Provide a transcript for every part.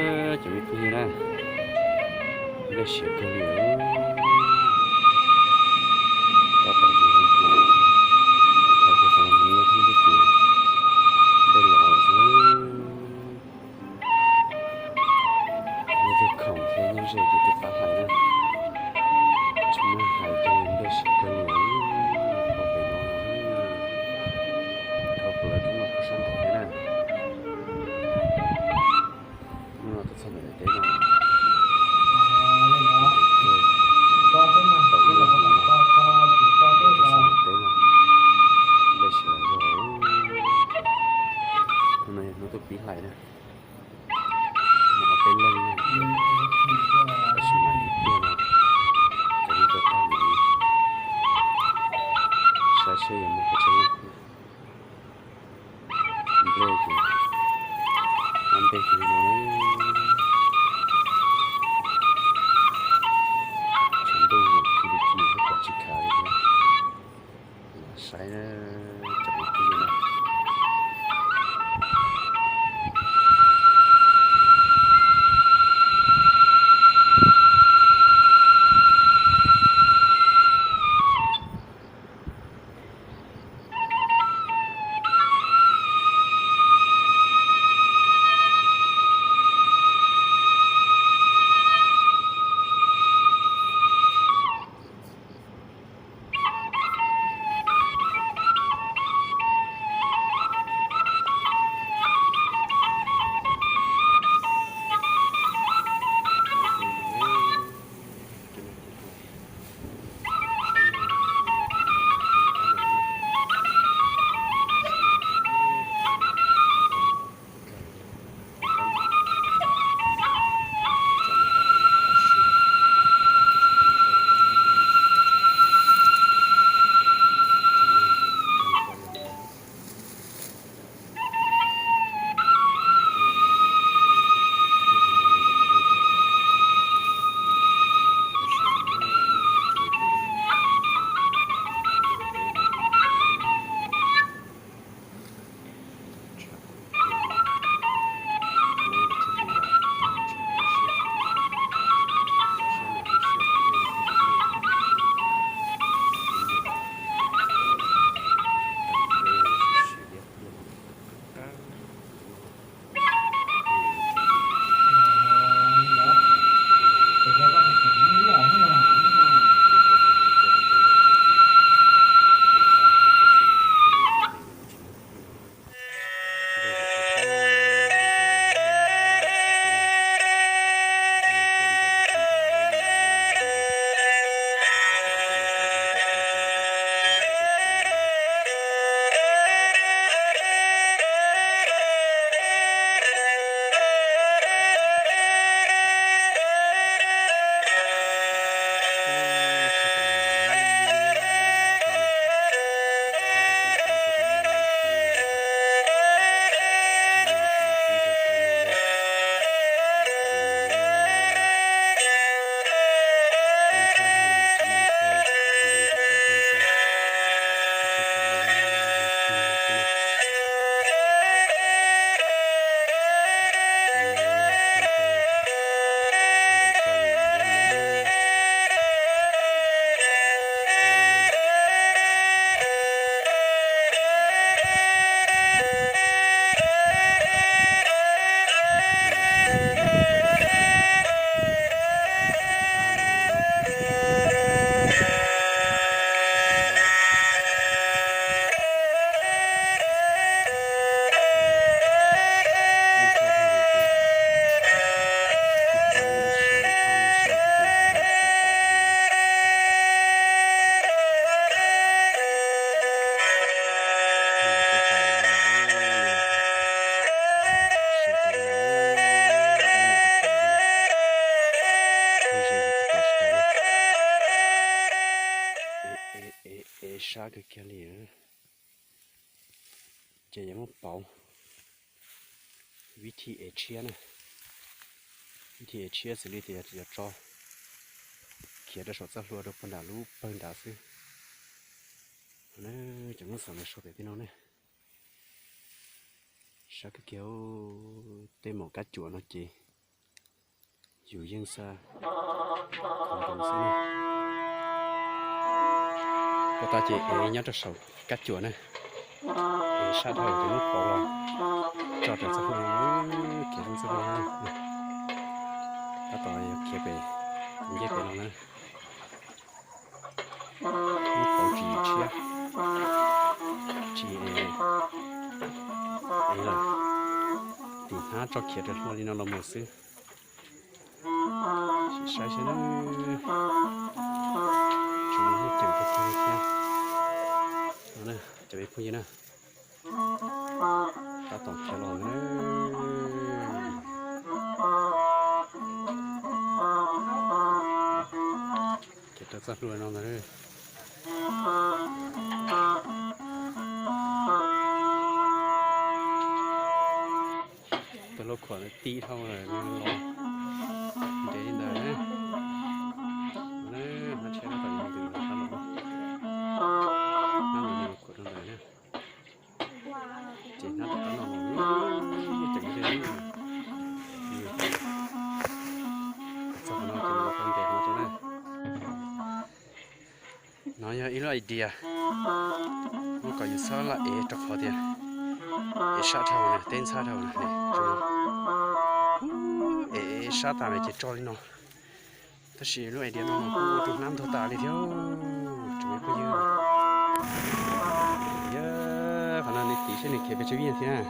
Cov me phooj ywg na, npej siav kawg li. Tab tom zoo zoo hnav, thaum tej qhov no nyob thoob tej ces npej lov xwb. Nyob tej khoom thiab nyob ze ces twb pab hlais na. Tsis muaj hais ces npej siav kawg li. Pom pem no, dhau plaws roob no rau sab nraud thiab na. Hnub no tuaj txog ntawm daim teb no, tau ib lub hlis no tuaj txog ntawm teb no, npej siav zog. Hnub no yog hnub tuaj pib hlais na. Muaj ob peb leeg na, tab sis mas ib pliag no cov neeg tuaj tag lawm, saib seb yuav muaj pes tsawg leej. Nplej ces, nplej ces li no, tshav ntuj cia li ci, pom tsis khav li thiab. Saib cov me phooj ywg na. Es sab kawg kiag li. Ces yuav muab pauv vib thib ev tshiab na. Vib thib ev tshiab xws li tias yuav tso khiav rau saum txoj hlua rau puag nram lub pawg nrad xwb. Cov muab xav ntawd sau pem tej no ne. Sab kawg kiag. Tej maum kab cuam no ces Yus yeej xav ntoo xwb na. Puag ta ces ev nyob rau saum kab cuam na, ev sab dhau ces muab pauv los tso rau txoj hlua, khiav txoj hlua na. Tab tom yog khiav pem ncej pem no na. Muab pauv tsis tshiab, tsis ev lawm, tim hnab tso khiav rau hlua li no los mus xwb. Sim saib saib na, tsis muaj ceem tiag tiag thiab. No na, cov me phooj ywg na, tab tom khiav los na. Khiav rau txoj hlua no ntag. Tus hlua khuam tib dhau los ntev li ntawd na. Hnab tshiab tab tom yuav ntws los sab no, hnab no khuam rau ntawd na. Ces hnab tom qab no los ceem tiag li. Txog qhov no ces los tau ntes qhov no rau na. No yog ib lub idea muab kom yus txhob laj ev rau qhov tias ev sab dhau na, teb ntxhab dhau na, ev sab tas lawm ces tso li no. Tab sis lub idea no kuj ua rau hnab ntug tas li thiab. Tsoom me phooj ywg, yog qhov no nws tiv seb nws khiav pes tsawg vib na thiab na.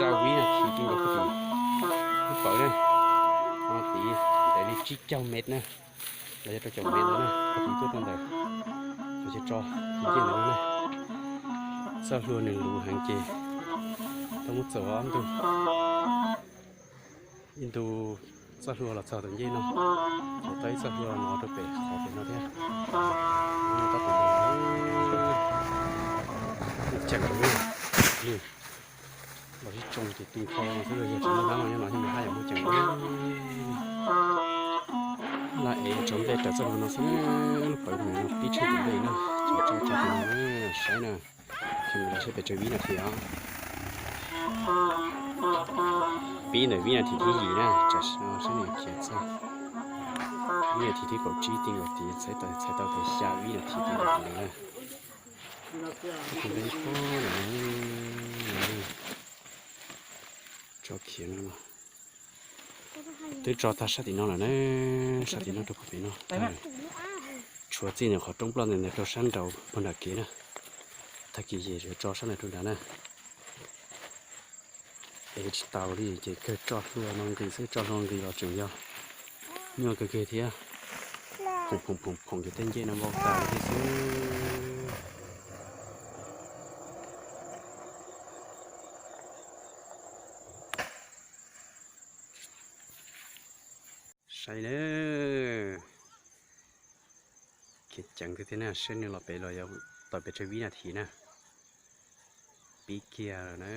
Rau vib nas this ti nkaus kuv tus lub pawv na, no tiv ntev li tsib caug mev na, los yog rau caum mev ntawd na, kuv tus tuaj rau ntawd, kuv ces tso ncej ntawd no na. Txoj hlua nws luv heev ces tau muab txaus ob ntu, ib ntu txoj hlua los txog tus ncej no, ces tau ib txoj hlua no rau pem qhov pem no thiab. Tab tom ceem, los sib tsoo ces tu nqho xwb, yog tsis muaj hnab no nyob no thiaj muaj hab yam muaj ceem. Laj ev tso nplej raws txoj hlua no xwb, lub pawv no pib tsheej tus nplej na, tso tso tso no saib na. Thaum ntawd seb pes tsawg vib nas this os. Pib ntawm vib nas this thib yim na, tsam no seb nws khiav txog vib nas this thib kaum tsib ti nkaus tid, txhais tau tias xya vib nas this ti nkaus tid na. Tso khiav no, twb tso tag sab tim no lawm na, sab tim no rau puag pem no. Tshuav txij nws qhov roob ploj ntawd rau sab nraud puag nram kev na. Tag kis ces yuav tso sab ntawd rau nrad na. Ev tsis taus li ces kawg tso hlua no nqis xwb, tso hlua nqis los tseem yog nyuaj kawg kiag thiab. Phoom phoom phoom phoom ces tej ncej no vau tas li thiab xwb. Saib na, khiav ceev kawg thiab na, seb nws los pem los yuav tau pes tsawg vib nas this na. Pib kiag lawm na.